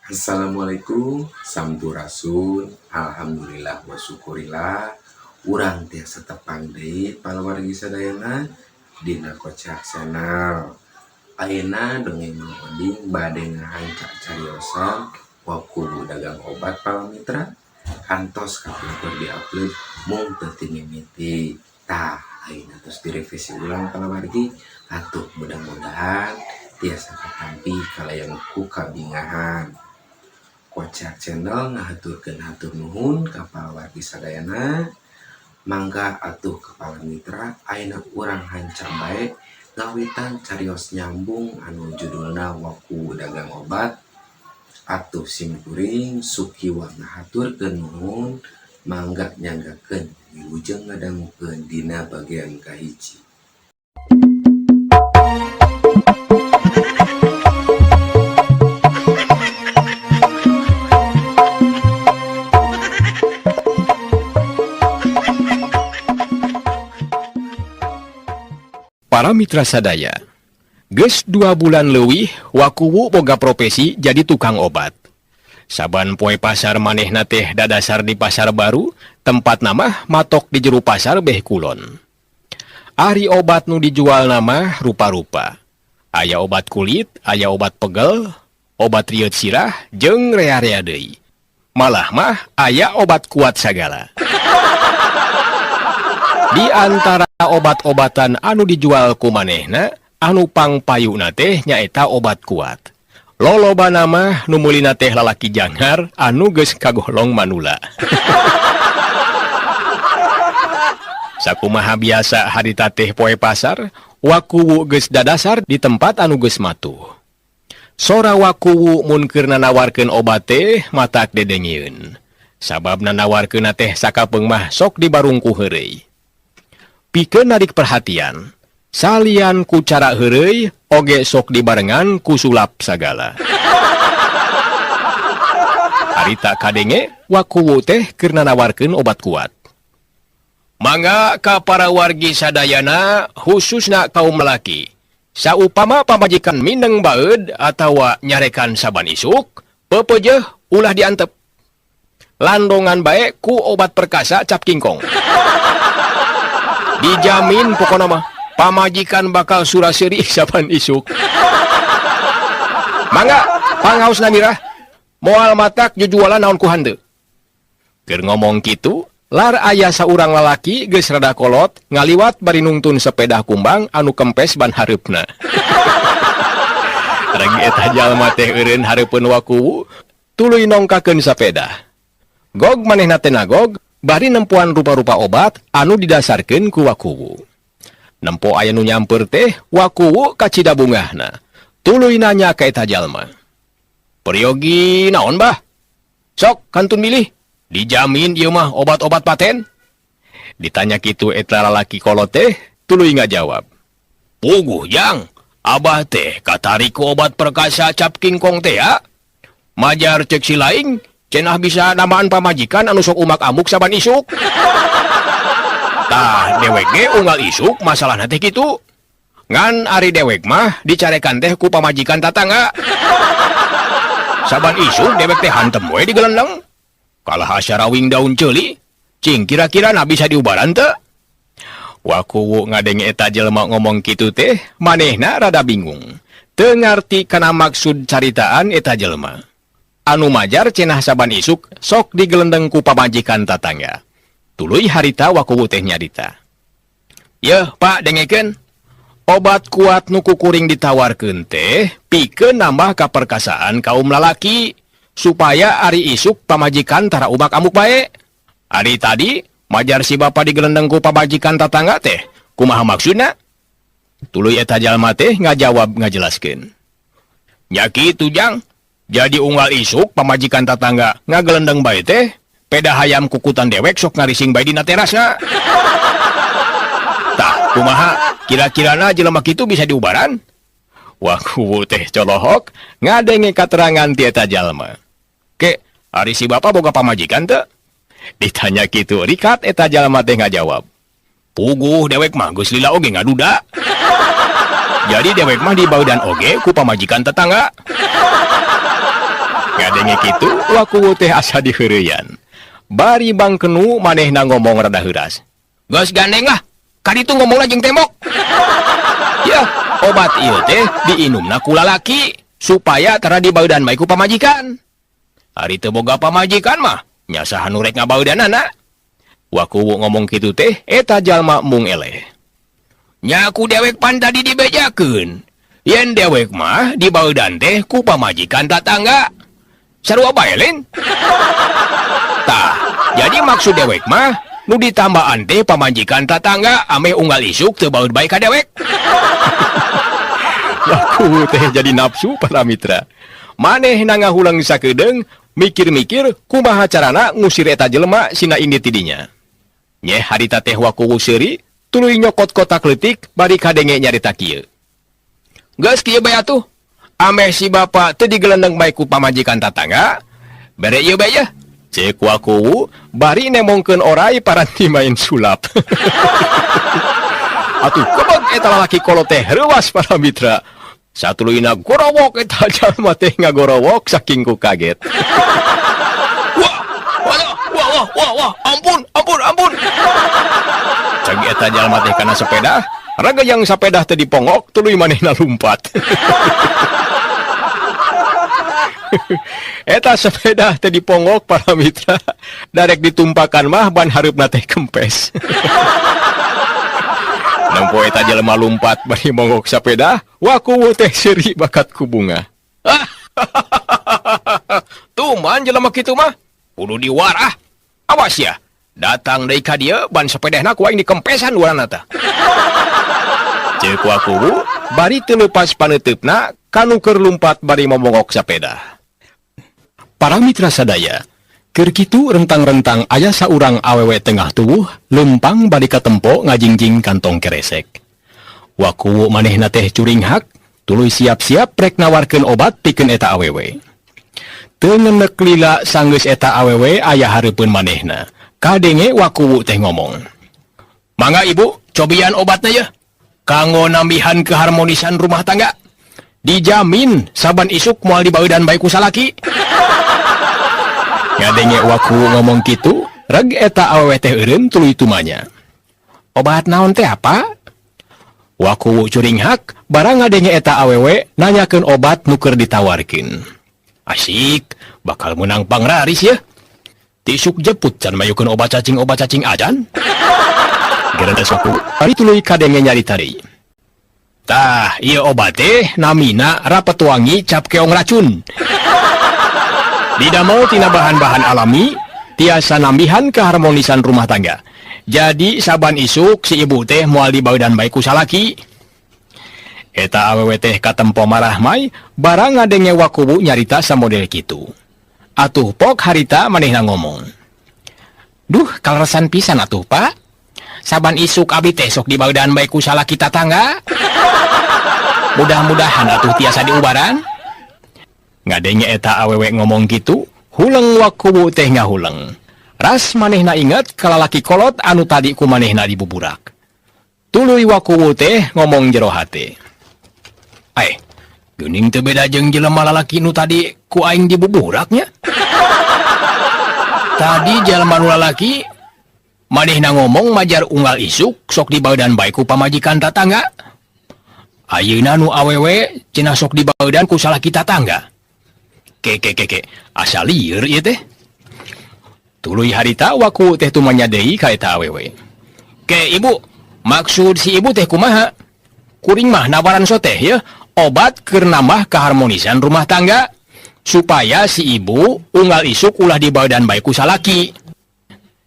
Assalamualaikum, Sampurasun. Alhamdulillah wa syukurillah, urang tiasa tepang deui palawargi sadayana dina Kocak Channel. Ayeuna dongeng Mang Oding bade ngahanca cariosan Wakuwu dagang obat. Para mitra, kantos kapungkur diupload mung teu ti mimiti. Tah, ayeuna tos direvisi ulang palawargi. Atuh mudah-mudahan tiasa katampi kalayan ku kabingahan. Kocak Channel ngahaturkeun hatur nuhun ka palawargi sadayana. Mangga atuh ka para mitra, ayeuna urang hanca bae ngawitan carios nyambung anu judulna Wakuwu dagang obat. Atuh simkuring Sukiwa ngahaturkeun nuhun. Mangga nyanggakeun, wilujeng ngadangukeun dina bagian kahiji. Para mitra sadaya, geus 2 bulan leuwih Wakuwu boga profesi jadi tukang obat. Saban poe pasar manehna teh dadasar di pasar baru, tempatna mah matok di jero pasar beh kulon. Ari obat nu dijualna mah rupa-rupa. Aya obat kulit, aya obat pegel, obat rieut sirah, jeung rea-rea deui. Malah mah aya obat kuat sagala. Di antara obat-obatan anu dijual ku manehna, anu pangpayuna teh nyaeta obat kuat. Lolobana mah nu meulina teh lalaki janghar anu geus kagolong manula. Sakumaha biasa harita teh poe pasar, Wakuwu geus dadasar di tempat anu geus matuh. Sora Wakuwu mun keur nanawarkeun obat teh matak dedengieun. Sabab nanawarkeunna teh sakapeung mah sok dibarung ku heureuy. Pikeun narik perhatian, salian ku cara heureuy oge sok dibarengan ku sulap sagala. Harita kadenge Wakuwu teh keur nanawarkeun obat kuat. Mangga ka para wargi sadayana, khususna kaum lalaki. Saupama pamajikan mindeng baeud atawa nyarekan saban isuk, pepeujeuh ulah diantep. Landongan bae ku obat perkasa cap kingkong. Dijamin pokona mah pamajikan bakal sura-seuri saban isuk. Mangga pangaosna mirah, moal matak jujualan naon ku hanteu. Keur ngomong kitu, lar aya saurang lalaki geus rada kolot ngaliwat bari nungtun sepeda kumbang anu kempes ban hareupna. Ragi eta jalma teh eureun hareupeun Wakuwu, tuluy nongkakeun sapeda. Gog manehna teh nagog bari nempoan rupa-rupa obat anu didasarkeun ku Wakuwu. Nempo aya nu nyamper teh, Wakuwu kacida bungahna. Tuluy nanya ka eta jalma. "Peryogi naon, Bah? Sok kantun milih. Dijamin ieu mah obat-obat paten." Ditanya kitu eta lalaki kolot teh tuluy ngajawab. "Puguh, Jang, Abah teh katarik ku obat perkasa cap kingkong teh ya. Majar cek si laing, cenah bisa nambaan pamajikan anu sok umak amuk saban isuk. Tah, dewek ge unggal isuk masalah teh kitu. Ngan ari dewek mah dicarekan teh ku pamajikan tatangga. Saban isuk dewek teh hantem we digelendeng. Kalah sarawing daun ceuli, cing kira-kira na bisa diubaran teu?" Wakuwu ngadenge eta jelema ngomong kitu teh, manehna rada bingung. Teu ngarti kana maksud caritaan eta jelema. Anu majar cenah saban isuk sok digelendeng ku pamajikan tatangga. Tuluy harita Wakuwu teh nyarita. "Yeuh, Pak, dengekeun. Obat kuat nu ku kuring ditawarkeun teh pikeun nambah kaperkasaan kaum lalaki supaya ari isuk pamajikan tara umak amuk bae. Ari tadi majar si bapa digelendeng ku pamajikan tatangga teh, kumaha maksudna?" Tuluy eta jalma teh ngajawab ngajelaskeun. "Nya kitu, Jang. Jadi unggal isuk pamajikan tatangga ngagelendeng bae teh, peda hayam kukutan dewek sok ngarising bae dina terasna. Tah, kumaha kira-kirana jelema kitu bisa diubaran?" Wakuwu teh colohok ngadenge katerangan ti eta jalma. "Ke, ari si bapa boga pamajikan teu?" Ditanya kitu rikat eta jalma teh ngajawab. "Puguh dewek mah geus lila oge ngaduda. Jadi dewek mah dibaudan oge ku pamajikan tetangga." Ngadenge Ngadenge kitu Wakuwu teh asa diheureyan. Bari bangkenu manehna ngomong rada heuras. Geus gandeng lah, kaditu ngomongna jeung tembok. Ya, obat ieu teh diinumna ku lalaki supaya tara dibaudan bae ku pamajikan. Ari teu boga pamajikan mah nya saha nu rek ngabaudanana. Wakuwu ngomong kitu teh eta jalma mung eleh. Nya ku dewek pan tadi dibejakeun. Yen dewek mah dibaudan teh ku pamajikan tatangga. Sarua bae lain. Tah, jadi maksud dewek mah nu ditambaan teh pamajikan tatangga ameh unggal isuk teu baeud bae ka dewek. Wakuwu teh jadi nafsu para mitra. Manehna ngahuleng sakedeung mikir-mikir kumaha carana ngusir eta jelema sina indit ti dinya. Nyeh harita teh Wakuwu seuri tuluy nyokot kotak leutik bari kadenge nyarita kieu. Geus kieu bae atuh. Ameh si bapak teu digelendeng bae ku pamajikan tatangga, bere ieu bae yeuh. Cek Wakuwu bari nemongkeun orai paranti main sulap. Atuh kebeg eta lalaki kolot teh reuwas para mitra. Satuluyna gorowok eta jalma teh ngagorowok saking ku kaget. Wah, wah, wah, wah, wah, wah, ampun, ampun, ampun. Cek eta jalma teh kana sepeda, raga yang sepeda teh dipongok tuluy manehna lumpat. Eta sepeda teh dipongok para mitra, darek ditumpakan mah ban hareupna teh kempes. Nempo eta jelema lumpat bari mongok sepeda, Wakuwu teh seuri bakat ku bunga. Tuman jelema kitu mah, kudu diwarah. Awas ya, datang deui ka dieu ban sepedahna ku aing dikempesan duanana tah. Ceuk Wakuwu bari teu leupas paneuteup kanu keur lumpat bari momongok sepeda. Para mitra sadaya, keur kitu rentang-rentang aya saurang awewe tengah tuwuh lempang bari katempo ngajingjing kantong keresek. Wakuwu manehna teh curinghak, tuluy siap-siap rek nawarkeun obat pikeun eta awewe. Teu ngenek lila sanggeus eta awewe aya hareupeun manehna. Kadenge Wakuwu teh ngomong, "Mangga ibu, cobian obatna yeuh. Kanggo nambihan keharmonisan rumah tangga. Dijamin saban isuk moal dibaudan bae ku salaki." Ngadenge Wakuwu ngomong kitu, reg eta awewe teh eureun tuluy tumanya. Obat naon teh apa? Wakuwu curinghak barang ngadenge eta awewe nanyakeun obat nu keur ditawarkeun. Asik, bakal menang pangraris ya. Tisuk jeput can mayukeun obat cacing acan. Geredes Wakuwu, ari tuluy kadenge nyarita deui. Tah, ieu obat teh namina rapet wangi cap keong racun. Didamel tina bahan-bahan alami, tiasa nambihan keharmonisan rumah tangga. Jadi saban isuk si ibu teh moal dibaudan bae ku salaki. Eta awewe teh katempo marahmai barang ngadenge Wakuwu nyarita samodel kitu. Atuh pok harita manehna ngomong. Duh, kaleresan pisan atuh, Pak. Saban isuk abi teh sok dibaudan bae ku salaki tatangga. Mudah-mudahan atuh tiasa diubaran. Ngadenge eta awewe ngomong kitu, huleng Wakuwu teh ngahuleng. Ras manehna inget ka lalaki kolot anu tadi ku manehna dibuburak. Tuluy Wakuwu teh ngomong jero hate. Aeh, geuning teu beda jeung jelema lalaki nu tadi ku aing dibuburaknya. Tadi jelema nu lalaki manehna ngomong majar unggal isuk sok dibaudan bae ku pamajikan tatangga. Ayeuna nu awewe cenah sok dibaudan ku salaki tatangga. Ke ke ke ke, asa lieur ieu teh. Tuluy harita Wakuwu teh tumanya deui ka eta awewe. Ke ibu, maksud si ibu teh kumaha? Kuring mah nawaran soteh ya, obat keur nambah keharmonisan rumah tangga supaya si ibu unggal isuk ulah dibaudan bae ku salaki.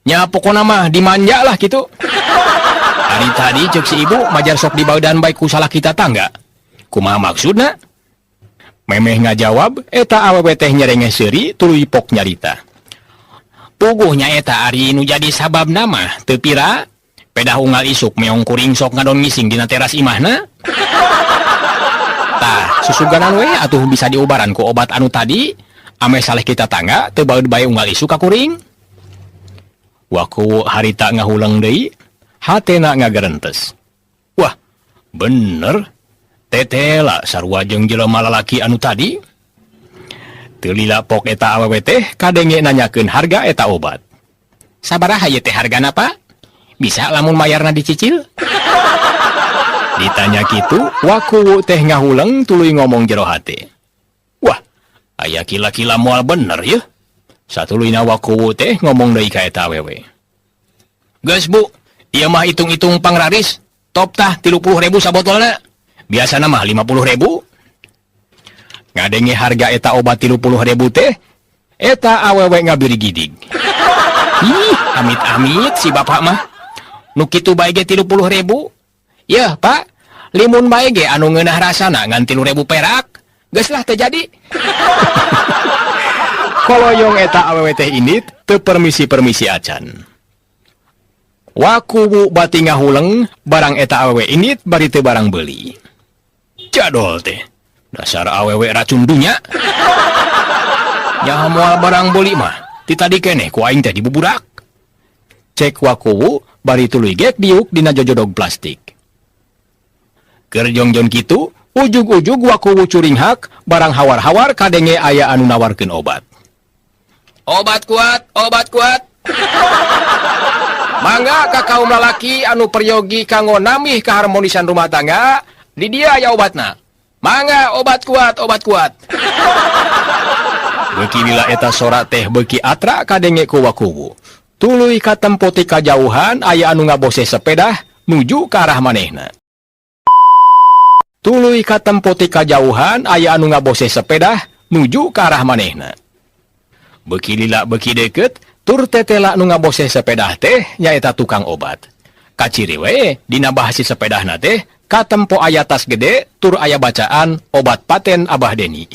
Nya pokona mah dimanja lah gitu. Hari tadi cek si ibu majar sok dibaudan bae ku salaki tatangga. Kumaha maksudna? Memeh ngajawab eta awewe teh nyerengeh seuri tuluy pok nyarita. Puguhnya eta ari nu jadi sababna mah teu pira pedah unggal isuk meong kuring sok ngadon ngising dina teras imahna. Tah, susuganan we atuh bisa diubaran ku obat anu tadi ameh saleh kita tangga teu baeud bae unggal isuk ka kuring. Wakuwu harita ngahuleng deui, hatena ngagerentes. Wah, bener. Tetela sarua jeung jelema lalaki anu tadi. Teu lila pok eta awewe teh kadenge nanyakeun harga eta obat. Sabaraha ieu teh hargana, Pak? Bisa lamun mayarna dicicil? Ditanya kitu, Wakuwu teh ngahuleng tuluy ngomong jero hate. Wah, aya kila-kila moal bener yeuh. Satuluyna Wakuwu teh ngomong deui ka eta awewe. Geus Bu, ieu mah hitung-hitung pangraris. Top tah 30.000 sabotolna. Biasana mah 50.000. Ngadenge harga eta obat 30.000 teh, eta awewe ngabirigidig. Ih, amit-amit si bapak mah. Nu kitu bae ge 30.000. Yeuh, Pak, limun bae ge anu ngeunah rasana ngan 3.000 perak. Geus lah teu jadi. Koloyong eta awewe teh indit teu permisi-permisi acan. Wakuwu bati ngahuleng barang eta awewe indit bari teu barang beuli. Jadol teh. Dasar awewe racun dunya. Nyaho moal barang beuli mah, ti tadi keneh ku aing teh dibuburak. Cek Wakuwu bari tuluy gek diuk dina jojodog plastik. Keur jongjon kitu, ujug-ujug Wakuwu curinghak barang hawar-hawar kadenge aya anu nawarkeun obat. Obat kuat, obat kuat. Mangga ka kaum lalaki anu peryogi kanggo nambih keharmonisan rumah tangga, di dia aya obatna. Mangga obat kuat, obat kuat. Beuki lila eta sora teh beuki atra kadenge ku Wakuwu. Tuluy katempo ti kajauhan aya anu ngaboseh sepedah nuju ka arah manehna. Tuluy katempo ti kajauhan aya anu ngaboseh sepedah nuju ka arah manehna. Beuki lila beuki deket, tur tetela nu ngaboseh sepedah teh nyaeta tukang obat. Kaciri we dina bahasi sepedahna teh katempo aya tas gede tur aya bacaan obat paten Abah Deni.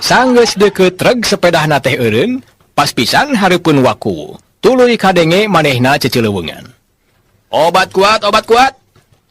Sanggeus deukeut treg sepedahna teh eureun, pas pisan hareupeun Wakuwu. Tuluy kadenge manehna cecileuweungan. Obat kuat, obat kuat.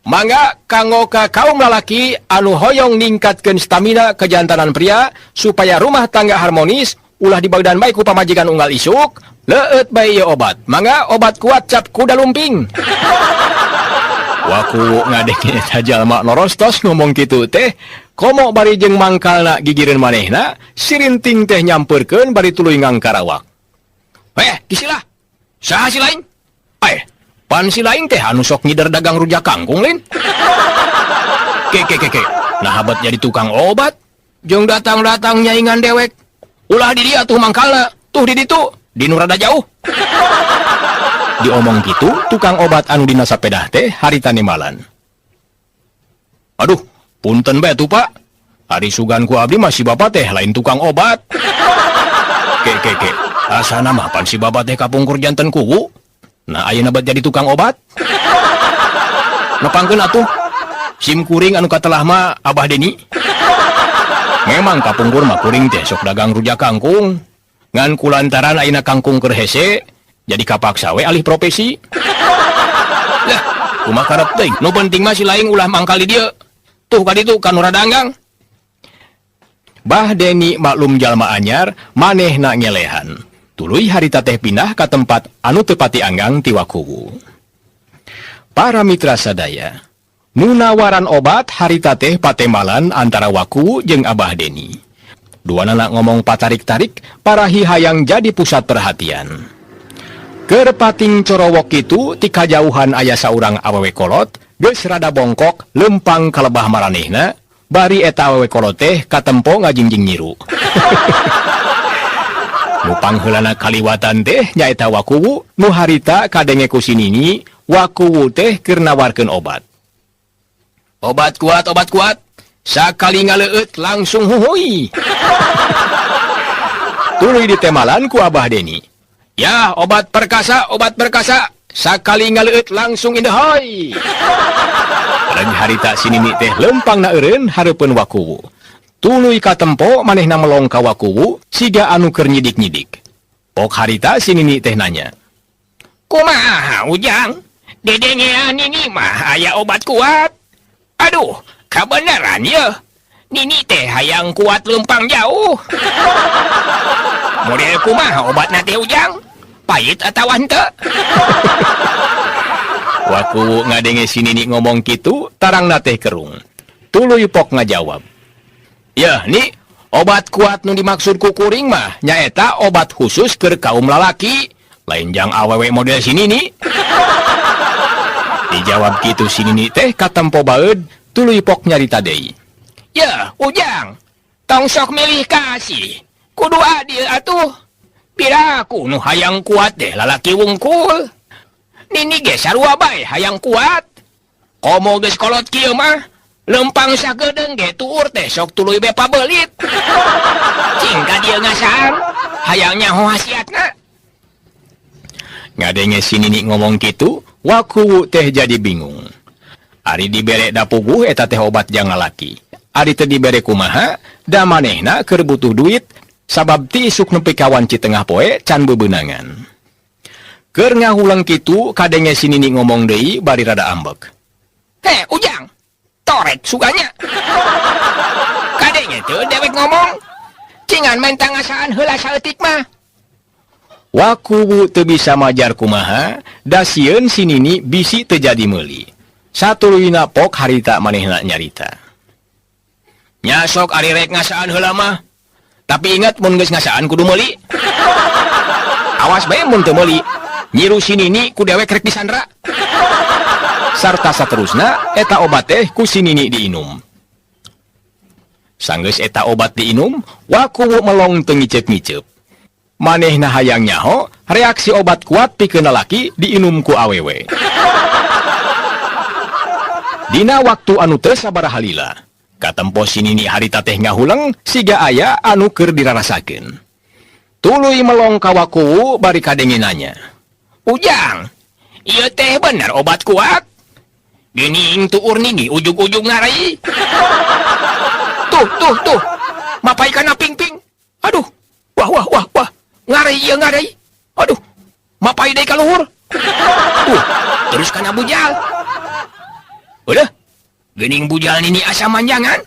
Mangga kanggo ka kaum lalaki anu hoyong ningkatkeun stamina kejantanan pria supaya rumah tangga harmonis, ulah dibagdan bae ku pamajikan unggal isuk, leueut bae ieu obat. Mangga obat kuat cap kuda lumping. Waku ngadenge eta jalma norostos ngomong kitu teh, komo bari jeung mangkalna gigireun manehna, sirinting teh nyampeurkeun bari tuluy ngangkarawak. Eh, kisilah. Saha si lain? Eh, pan si lain teh anu sok ngider dagang rujak kangkung lain. Ke ke ke ke. Nah habat jadi tukang obat, jeung datang-datang nyaingan dewek. Ulah di dia tuh mangkalna, tuh di ditu, di nu rada jauh. Diomong kitu, tukang obat anu dina sapedah teh harita nemalan. Aduh, punten bae tuh Pak. Ari sugan ku abdi mah si bapak teh lain tukang obat. Ke ke ke. Asana mah pan si bapak teh kapungkur janten kuwu. Nah ayeuna bat jadi tukang obat. Nepangkeun atuh. Sim kuring anu katelah mah Abah Deni. Memang kapungkur mah kuring teh sok dagang rujak kangkung. Ngan kulantaran ayeuna kangkung keur hese, jadi kapaksa we alih profesi. Lah, kumaha karep teuing. Nu penting mah si lain ulah mangkal di dieu. Tuh ka ditu ka nu rada anggang. Bah Deni maklum jalma anyar, manehna ngelehan. Tuluy harita teh pindah ka tempat anu teu pati anggang ti Wakuwu. Para mitra sadaya, nu nawaran obat harita teh patembalan antara Wakuwu jeung Abah Deni. Duanana ngomong patarik-tarik, parahi hayang jadi pusat perhatian. Keur pating corowok kitu ti kajauhan aya saurang awewe kolot, geus rada bongkok lempang ka lebah maranehna, bari eta awewe kolot teh katempo ngajingjing nyiru. Nu pangheulana kaliwatan teh nyaeta Wakuwu nu harita kadenge ku si Nini, Wakuwu teh keur nawarkeun obat. Obat kuat, obat kuat. Sakali ngaleueut langsung huhuy. Tuluy ditemalan ku Abah Deni. Ya, obat perkasa, obat perkasa. Sakali ngaleueut langsung indehoy. Reg harita si Nini teh lempang na eureun hareupeun Wakuwu. Tuluy katempo manehna melong ka Wakuwu siga anu keur nyidik-nyidik. Pok harita si Nini teh nanya. Kumaha Ujang? Dedengean Nini mah aya obat kuat. Aduh, kabeneran ye. Nini teh hayang kuat lempang jauh. Model kumaha obatna teh Ujang? Pahit atawa henteu? Wakuwu ngadenge si Nini ngomong kitu, tarangna teh kerung. Tuluy pok ngajawab. Yeuh Ni, obat kuat nu dimaksud ku kuring mah nyaeta obat khusus keur kaum lalaki, lain jang awewe model si Nini. Dijawab kitu si Nini teh katempo baeud, tuluy pok nyarita deui. Yeuh, Ujang, tong sok milih kasih. Kudu adil atuh. Piraku nu hayang kuat teh lalaki wungkul. Nini ge sarua bae hayang kuat. Komo geus kolot kieu mah, lempang sakedeung ge tuur teh sok tuluy be pabelit. Cing ka dieu ngasaan, hayang nyaho hasiatna. Ngadenge si Nini ngomong kitu, Wakuwu teh jadi bingung. Ari dibere da puguh eta teh obat jang lalaki. Ari teu dibere kumaha, da manehna keur butuh duit sabab ti isuk nepi ka wanci tengah poe can bebeunangan. Keur ngahuleng kitu kadenge si Nini ngomong deui bari rada ambek. Heh, Ujang, torek suganya. Kadenge teu dewek ngomong. Cingan menta ngasaan heula saeutik mah. Wakuwu teu bisa majar kumaha, da sieun si Nini bisi teu jadi meuli. Satuluyna pok harita manehna nyarita. Nya sok ari rek ngasaan heula mah. Tapi ingat mun geus ngasaan kudu meuli. Awas bae mun teu meuli. Nyiru si Nini ku dewek rek disandra. Sarta saterusna eta obat teh ku si Nini diinum. Sanggeus eta obat diinum, Wakuwu melong teu ngiceup-ngiceup. Manehna hayang nyaho reaksi obat kuat pikeun lalaki diinum ku awewe. Dina waktu anu teu sabaraha lila, katempo si Nini harita teh ngahuleng siga aya anu keur dirarasakeun. Tuluy melong ka Wakuwu bari kadenge nanya. Ujang, ieu teh bener obat kuat? Geuning tuur Nini ujug-ujug ngarai. Tuh, tuh, tuh. Mapai kana pingping. Aduh, wah, wah, wah, wah. Ngarai ieu ngarai. Aduh, mapai deui ka luhur. Tuh, terus kana bujal. Udah, geuning bujal Nini asa manjangan.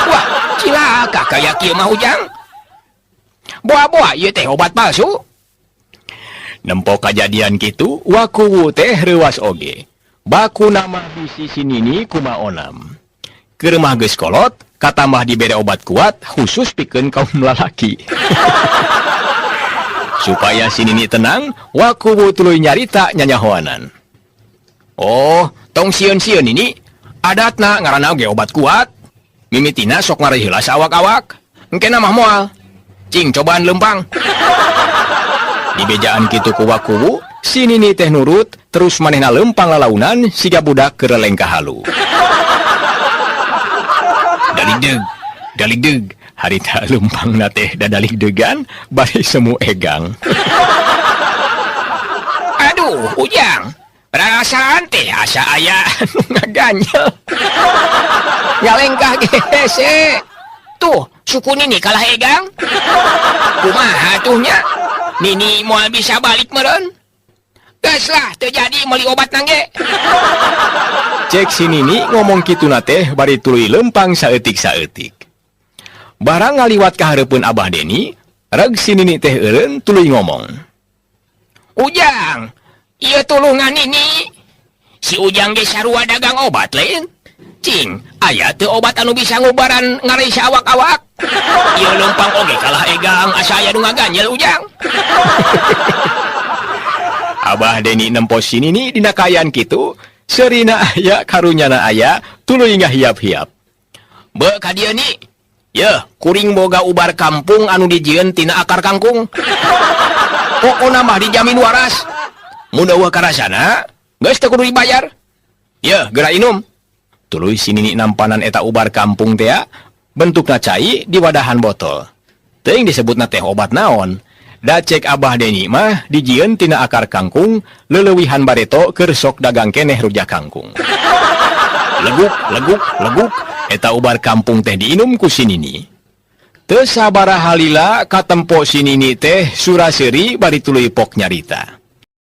Wah, cilaka kaya kieu mah, Ujang. Boa-boa ieu teh obat palsu. Nempo kajadian kitu, Wakuwu teh reuwas oge. Bakuna mah bisi si Nini kumaonam. Keur mah geus kolot, katambah dibere obat kuat khusus pikeun kaum lalaki. Supaya si Nini tenang, Wakuwu tuluy nyarita nyanyahoanan. Oh, tong sieun-sieun ini, adatna ngaranna oge obat kuat. Mimitina sok ngarai heula saawak-awak. Engkena mah moal. Cing cobaan lempang. Dibejaan kitu ku Wakuwu, si Nini teh nurut, terus manehna lempang lalaunan siga budak keur lengkah halu. Daligdeg, daligdeg, harita lempangna teh dadaligdegan bari semu egang. Aduh, Ujang. Perasaan teh asa aya anu ngaganyel. Ngalengkah ge hese. Tuh, suku Nini kalah egang. Kumaha tuh nya? Nini moal bisa balik meureun. Geus lah, teu jadi meuli obatna ge. Cek si Nini ngomong kituna teh bari tuluy lempang saeutik-saeutik. Barang ngaliwat ka hareupeun Abah Deni, reg si Nini teh eureun tuluy ngomong. Ujang, ieu tulungan Nini. Si Ujang ge sarua dagang obat lain. Cing, aya teu obat anu bisa ngubaran ngarai saawak-awak? Ieu lempang oge kalah egang, asa aya nu ngaganjel, Ujang. Abah Deni nempo si Nini dina kaayaan kitu, seurina aya karunyana aya, tuluy ngahiap-hiap. Be ka dieu ni. Yeuh, kuring boga ubar kampung anu dijieun tina akar kangkung. Pokona mah dijamin waras. Mun euweuh karasana, geus teu kudu dibayar. Yeuh, geura inum. Tuluy si Nini nampanan eta ubar kampung tea, bentukna cai di wadahan botol. Teuing disebutna teh obat naon. Da cek Abah Deni mah dijieun tina akar kangkung, leleuwihan bareto keur sok dagang keneh rujak kangkung. Leguk, leguk, leguk, eta ubar kampung teh diinum ku si Nini. Teu sabaraha lila katempo si Nini teh sura-seuri bari tuluy pok nyarita.